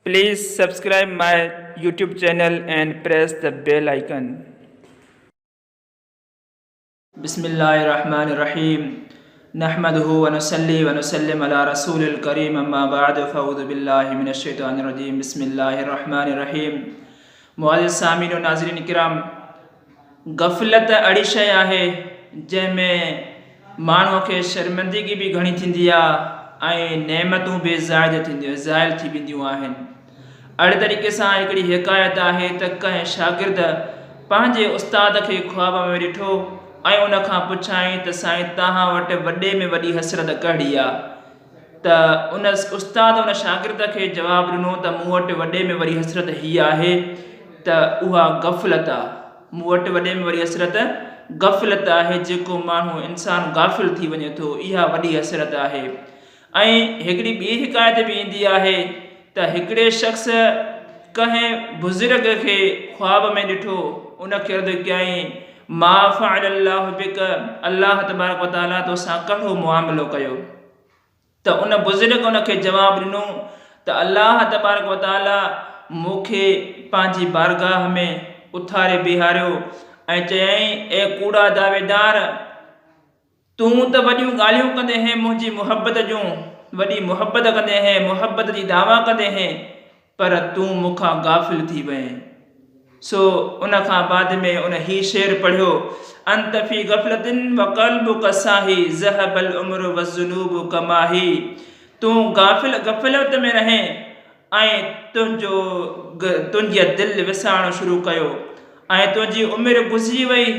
Please subscribe my YouTube channel and press the bell icon. بسم الله الرحمن الرحيم نحمده ونصلي ونسلم على رسول الڪريم اما بعد فاعوذ بالله من الشيطان الرجيم بسم الله الرحمن الرحيم معزز سامعين و ناظرين ڪرام غفلت اھڙي شيء آھي جنھن ۾ ماڻھوء کي شرمندگي به گھڻي ٿيندي آ ۽ نعمتون به زائد ٿينديون زائل ٿي وينديون آھن. اھڙي طريقي سان ھڪڙي حڪايت آھي ته ڪنھن شاگرد پنھنجي استاد کي خواب ۾ ڏٺو ۽ ان کان پڇيائين ته سائين توھان وٽ وڏي ۾ وڏي حسرت ڪھڙي آ؟ ته ان استاد ان شاگرد کي جواب ڏنو ته مون وٽ وڏي ۾ وڏي حسرت هيء آهي ته اها غفلت آ. مون وٽ وڏي ۾ وڏي حسرت غفلت آهي جيڪو ماڻهو انسان غافل ٿي وڃي ٿو اها وڏي حسرت آهي. ۽ هڪڙي ٻي حڪايت به ايندي آهي ته هڪڙي شخص ڪنهن بزرگ کي خواب ۾ ڏٺو ان کي عرض ڪيائين ما فعل الله بڪ الله تبارڪ وتعاليٰ توسان ڪهڙو معاملو ڪيو؟ ته ان بزرگ ان کي جواب ڏنو ته الله تبارڪ و تعاليٰ مون کي پنهنجي بارگاهه ۾ اٿاري بيهاريو ۽ چيائين، اي ڪوڙا دعويدار! تون ته وڏيون ڳالهيون ڪندي هين منهنجي محبت جون، وڏي محبت ڪندي هين، محبت جي دعويٰ ڪندي هين، پر تون مون کان غافل ٿي وئين. سو ان کان بعد ۾ ان هي شعر پڙهيو، انت في غفلة وقلبک ساهي ذهب العمر والذنوب ڪما هي تون غافل غفلت ۾ رهين ۽ تنهنجو تنهنجي دل وسارڻ شروع ڪيو ۽ تنهنجي عمر گذري وئي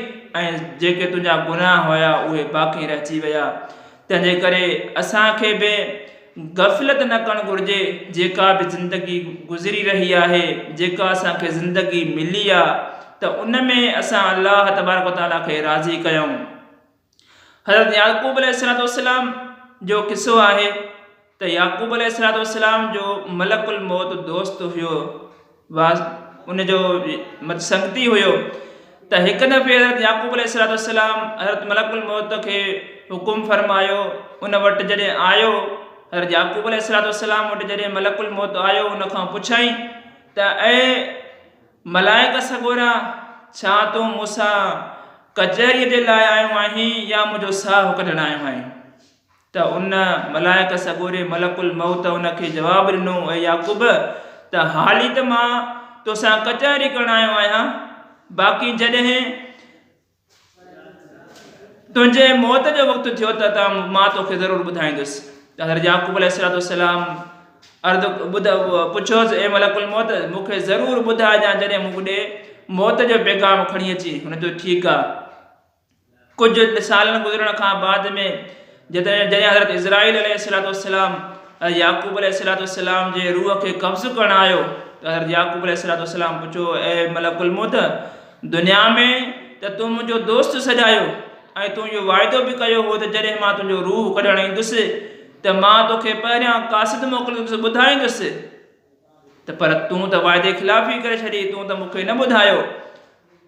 ۽ جيڪي تنهنجا گناهه هيا اهي باقي رهجي ويا. تنهنجي ڪري اسان کي به غفلت نه ڪرڻ گهرجي، جيڪا به زندگي گذري رهي آهي، جيڪا اسان کي زندگي ملي آ ته ان ۾ اسان الله تبارڪ و تعاليٰ کي راضي ڪيون. حضرت يعقوب عليه الصلوة والسلام جو قصو آهي ته يعقوب عليه الصلوة والسلام جو ملڪ الموت دوست هيو، ان جو سنگتي هيو ته هڪ دفعي حضرت يعقوب عليه الصلوة والسلام حضرت ملڪ الموت کي حڪم فرمايو ان وٽ جڏهن آيو حضرت يعقوب عليه الصلوة والسلام وٽ جڏهن ملڪ الموت آيو ان کان پڇيائين ته اي ملائڪ سڳورا ڇا تون مون سان ڪچهريء جي لاء آيو آهين يا منهنجو ساهه ڪڍڻ آيو آهين؟ ته ان ملائڪ سڳوري ملڪ الموت ان کي جواب ڏنو، اي يعقوب! ته حالي ته مان توسان ڪچهري ڪرڻ آيو آهيان، باقي جڏهن تنهنجي موت جو وقت ٿيو ته مان توکي ضرور ٻڌائيندس. ته حضرت يعقوب عليه الصلوة والسلام عرض ٻڌ پڇيوس، اي ملڪ الموت! مون کي ضرور ٻڌائجان جڏهن مون ڏي موت جو پيغام کڻي اچين. هن چيو، ٺيڪ آ. ڪجهه سالن گذرڻ کان بعد ۾ جڏهن حضرت عزرائيل عليه الصلوة والسلام حضرت يعقوب عليه الصلوة والسلام جي روح کي قبض ڪرڻ آيو ته حضرت يعقوب عليه الصلوة والسلام پڇيو اي ملڪ الموت دنيا ۾ ته تون منهنجو دوست سڏايو ۽ تون اهو واعدو به ڪيو هو ته جڏهن مان تنهنجو روح ڪڍڻ ايندس ته مان توکي پهريان قاصد موڪليندس ٻڌائيندس ته پر تون ته وعدي خلافي ڪري ڇڏي، تون ته مون کي نه ٻڌايو.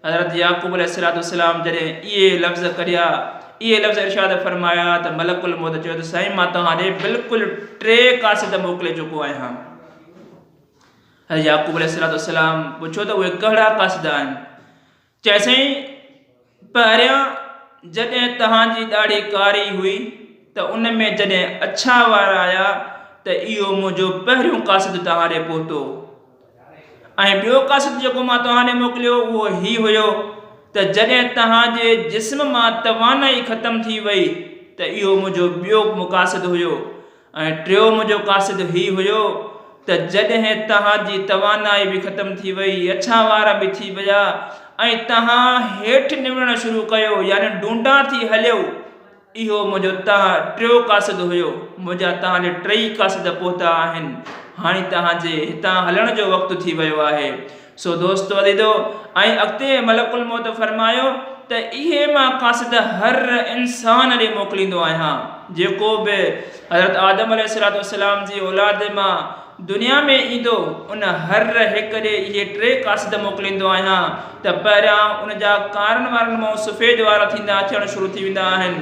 حضرت يعقوب عليه الصلوة والسلام جڏهن اهي لفظ ڪڍيا، اهي لفظ ارشاد فرمايا ته ملڪ الموت چيو ته سائين مان توهان ڏي بلڪل ٽي قاصد موڪلي چڪو آهيان. حضرت يعقوب عليه الصلوة والسلام پڇيو ته اهي ڪهڙا قاصد آهن؟ چيائين سائين پهريان جڏهن توهان جي ڏاڙهي ڪاري هئي ته ان ۾ جڏهن اڇا وار آيا ته اهو منهنجو پهريون قاصد توهان ڏي پهتو ۽ ٻيو قاصد جيڪو مان توهان ڏي موڪليو اهو هي هيو ته جڏهن توهان جي جسم مان توانائي ختم ٿي وئي ته اهو منهنجو ٻيو قاصد هيو ۽ ٽيو منهنجو قاصد هي هيو ته جڏهن توهان جي توانائي به ختم ٿي وئي، اڇا وار به ٿي ويا ۽ توهان هيٺ نوڙڻ شروع ڪيو يعني ڊونڊا ٿي هليو، اهو منهنجو توهان ٽيو قاصد هيو، منهنجا توهان ڏي ٽئي قاصد پهتا آهن، هاڻي توهان جي هتان هلڻ جو وقت ٿي ويو آهي. سو دوستو عزيزو! ۽ اڳتي ملڪ الموت فرمايو ته اهي مان قاصد هر انسان ڏي موڪليندو آهيان، جيڪو به حضرت آدم عليه الصلوة والسلام جي اولاد مان دنيا ۾ ايندو ان هر هڪ ڏي اهي ٽي قاصد موڪليندو آهيان ته پهريان ان جا ڪارن وارن مان سفيد وار ٿيندا ٿيڻ شروع ٿي ويندا آهن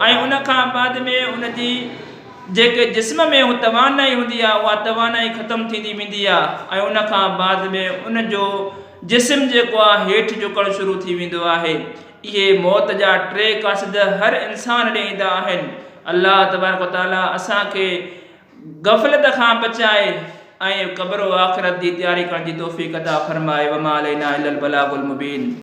۽ ان کان بعد ۾ ان جي جيڪي جسم ۾ توانائي هوندي آهي اها توانائي ختم ٿيندي ويندي آهي ۽ ان کان بعد ۾ ان جو جسم جيڪو آهي هيٺ جهڪڻ شروع ٿي ويندو آهي. اهي موت جا ٽي قاصد هر انسان ڏي ايندا آهن. الله تبارڪ و تعالي اسان کي غفلت کان بچائي ۽ قبر و آخرت جي تياري ڪرڻ جي توفيق عطا فرمائي وما علينا الا البلاغ المبين.